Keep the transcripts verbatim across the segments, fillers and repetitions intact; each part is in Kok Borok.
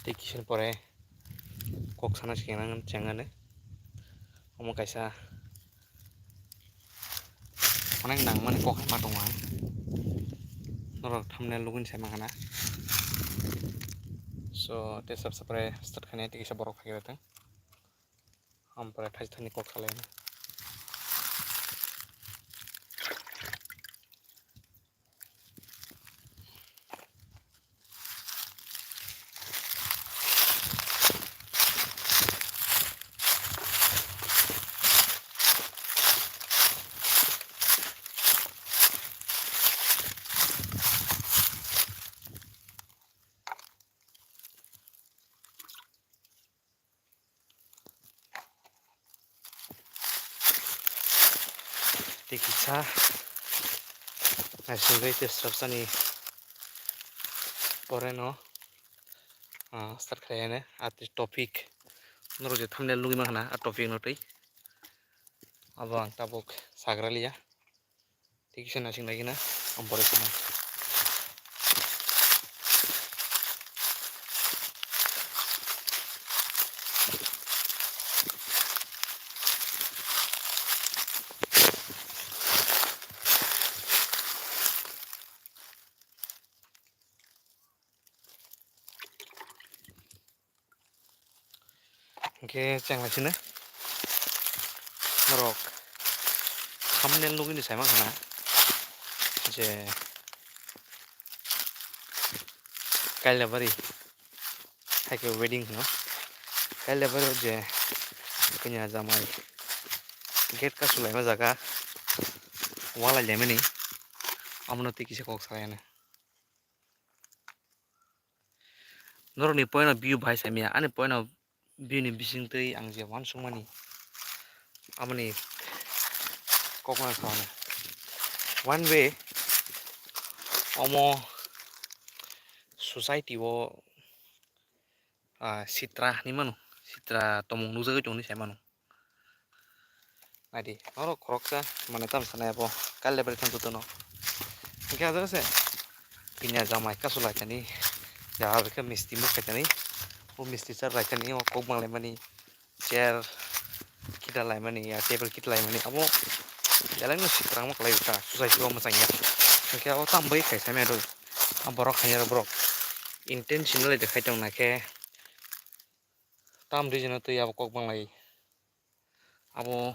Tei kisa pore kok sana se nang chengani. Omo kaisa onek nangmani kok ma tongo ang. Norok thumbnail nugwi se mankha na. So, tei sab sapre start khainai tei kisa borok phai rw thung. Ampore thaisa thani kok salaina. Tei kisa naisingwi tei swrapsani pore no, ah, start khlai yani. Ati topic norok je thumbnail nugwi mankha na, a topic no tei abo ang tabuk sagra liya. Tei kisa naising lai gina, ang pore swnam. Hingke chenglaisino norok thumbnail nugwini saimankha na je Kailabari haikhe wedding hino. Kailabari o je kanya jamai gate kasulaima jaga walai laimani, omono tei kisa kok salaina. Norokni point of view bahai saimaya, ani point of view ni bisingtwi ang je uansukmani, amoni kokno sao. One way, omo society o, ah, sitra hinwi mano, sitra tongmung nukjagwi tongmani sai mano. Naidi, norok khoroksa manwi tamo sanai abo, Kailabari thang jotono. Hingke ah jaga se, kanya jamai kasulaikani, jaga bai khe misti mukhai tani, o misti char laikani, o kok banglaimani, chair kita laimani, ya table kita laimani, abo belai no sitrangma kwlai kha, society o mwchangya. Hingke abo tamo bai khaisa mero, a borok hamya rok borok intentionally de khai tong nai khe, tamo reason o twi abo kok banglai. Abo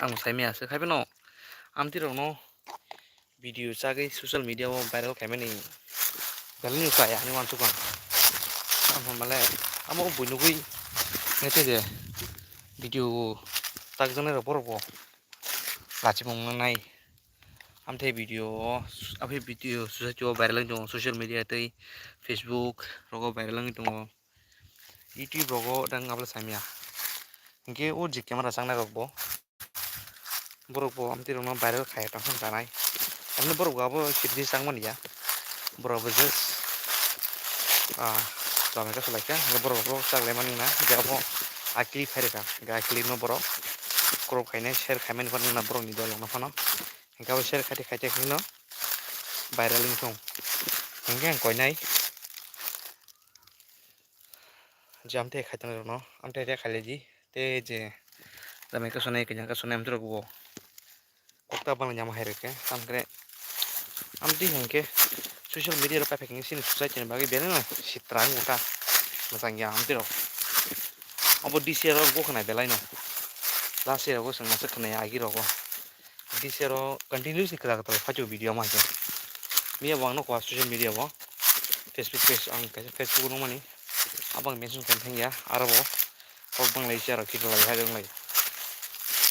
ang saimaya se, haiphano amtwi rokno video chagwi social media o viral khaimani belai no chaya hinwi uansukha ang. Tamo hwnmale amo bui nugwi naithe je video chakjaknai rok borok bo lachimung nangnai. Amthe video o, amthe video society o viral wngwi tongo, social media tei Facebook rogo viral wngwi tongo. YouTube rogo dang abla samya. Hingke o je camera changnai rok bo, borok bo amtwi rokno viral khai tong kha chanai. Emni borok bo abo sibidi changmani ya. Borok bo just, ah, tamo khe swlai kha, hwnkhe borok rok chak lai mani wngna, hwnkhe abo akili phai rwkha, hwnkhe akili no borok crop khainai, share khaimani wngna borokni dol rokno phano, hwnkhe abo share khaite khaite khe no viral wngthung, hwnkhe ang koinai. Jam tei khaitang rokno amtwi tei khailai di, tei je jam khe sonai, kajang khe sonai, amtwi rok bo kokta bang jama hai rok khe, tam khe amtwi hwn khe social media rok kaphai khe sini society ni bagwi belai no sitra wng kha, mwchang ya amtwi rok. Obo D C rok bo khwnai belai no, last year rok bo chwng aswk khwnai agi rok bo. This year o continuously kwtal kwtal phaio video ma khe. Miya bo ang nukha social media o, Facebook page, ang kaisa Facebook nukmani, abo ang mention khaina thangya, aro bo kok bang lai se aro kisa lai hai wng lai.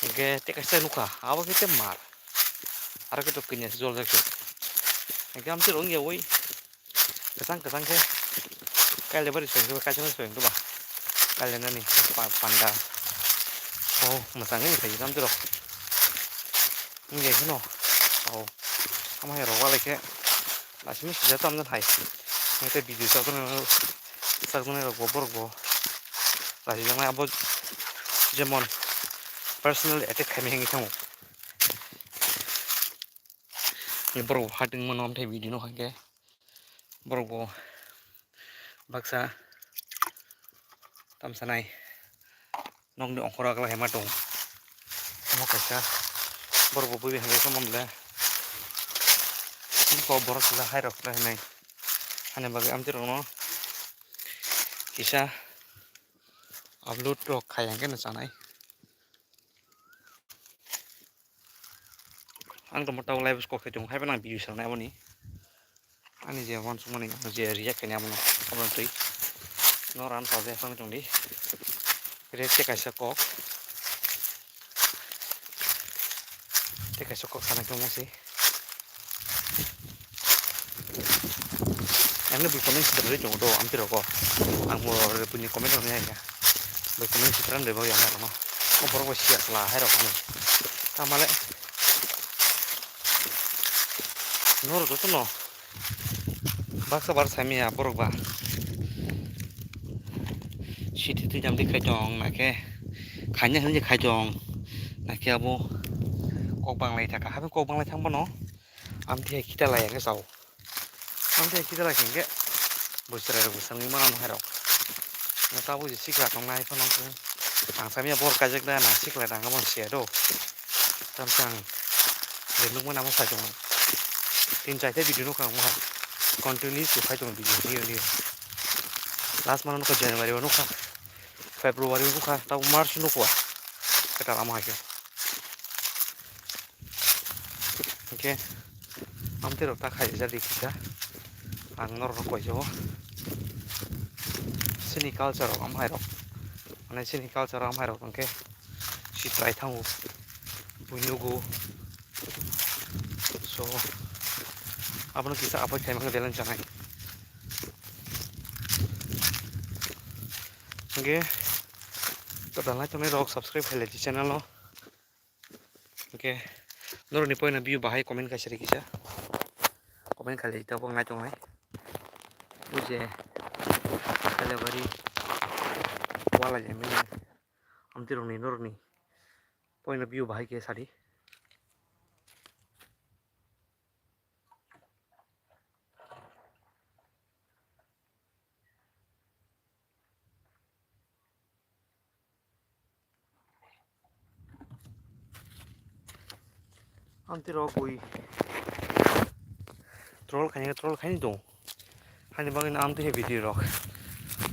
Hwnkhe tei kaisa nukha, abo khe tei mar. Aro khe to kanya se jol jak se. Hwnkhe amtwi rok wngya oi. Kwchang kwchang khe kailai bari soi khe kaisa no soi khe ba kailai nani pa-, panda. Oh, mwchangwi ni phaikhe tamtwi rok. Wngya kheno. Oh, ama hai rok walai khe lasima sijak tamjani hai. Wngkhe video chakjaknai rok bo borok bo lasijaknai abo jemon personal attack khaimani hinwi thango. Borok bo fighting mano amthai video no hai khe. Borok bo baksa tamsa nai nokni ongkhoro aklai hai ma tongo. Omo kaisa borok bo bui bai hai khe omo le kok borok sila hai rok hinai hani bagwi amtwi rok no kisa upload rok khai hwnkhe no chanai. Ang tongmo tabuk live kok khai tongo, haiphano ang video sanai aboni. Ani je uansukmani, ang je react khainai abono, abono twi. No ran sajak phano tongdi. React khe kaisa kok. Tei kaisa kok sana khe omo se. Ani bui comment sitwrwngwi tongo do, amtwi rogo. Ang bo buini comment rok nai ya. Bui comment sitwrwngwi bo yang rokno. O borok bo siya kla hai rokno. Tamale. Noro jotono. Baksa bar saimaya borok ba. Siti twi jam di khai tong, na khe khaina hinwi khai tong. Na khe abo kok bang lai thaka. Habi kok bang lai thang bono. Amtwi hai kita lai khe sao. Amtwi hai kita lai khe hwnkhe bwswrai rok bwswngwi mano hai rok. Na tabuk je sikla tong nai phano khe. Ang saimaya bor kaijak da na sikla tang abo siya do. Tam chang je nukmani amo sai tong. Tin chai ta video nukha mo hai. Continue se phai tong video new new. Last month nukha January o nukha. February o nukha. Tabuk March nukwa. Kwtal amo hai khe. Hwnkhe amtwi rok ta khai ja di kisa ang norok no koi jago. Chini culture rok amhai rok mane chini culture rok amhai rok hwnkhe sitrai thango bui nugo. So abono kisa avoid khai mano belai chanai. Hwnkhe to dalai tongnai rok subscribe khai lai di channel o. Hwnkhe norokni poino view bahai comment kaisa rikisa. Comment khailai tabuk nai tongnai. Buje Kalebari wala jemini amtwi rokni norokni poino view bahai khe sadi. Amtwi rok bui troll khaina, troll khaina dong. Hani bagwi no amtwi hai video rok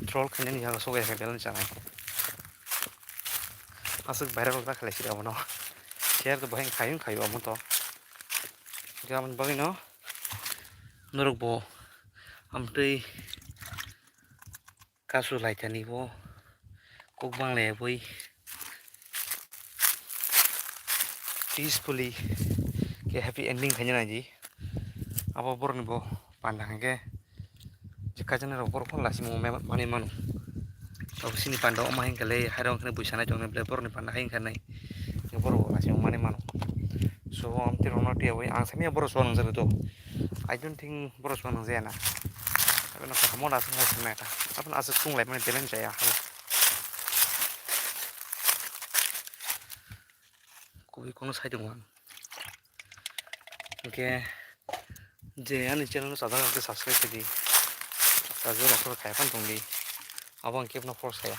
troll khainani yago sok ya khe belai chanai. Aswk viral ta khlai sidi abono. Share to bahai khaiyung khayo amo to. Hwnkhe aboni bagwi no norok bo amtwi kasu lai thani bo kok bang lai bui peacefully khe happy ending khaina nai di. Abo borok ni bo panda hwnkhe je kaijak nai rok borok phano lachimung mani mano. Abo chini panda omo hai hwnkhe le hai rok hwnkhe bui sanai tong nai belai borok ni panda hai hwnkhe nai borok bo lachimung mani mano. So, ang tei rwngno twiyawi ang samiya borok chuwa nwngjak do. I don't think borok chuwa nwngjaya na. Aboni kamo da aswk nai swngnai ta. Aboni aswk chwng lai mani talent jaya. Kubui kono sai tongo ang. Hwnkhe je ani channel no chajak rok khe subscribe khe di. Subscribe rok khe khai phano tong di. Abo ang kebo no force khaya.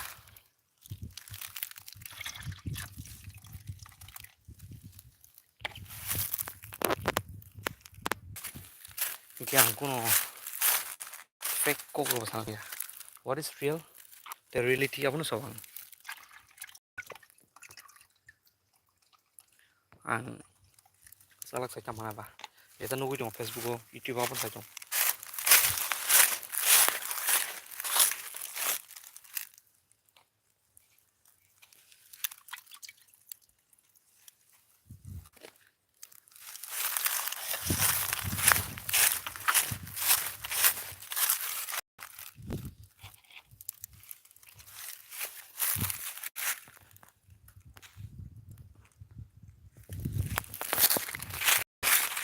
Hwnkhe ang kuno fake kok rok sana phiya. What is real? The reality abono sabang. Ang salak sai tamo na ba. Eta nugui tongo Facebook o, YouTube o, abono sai tongo.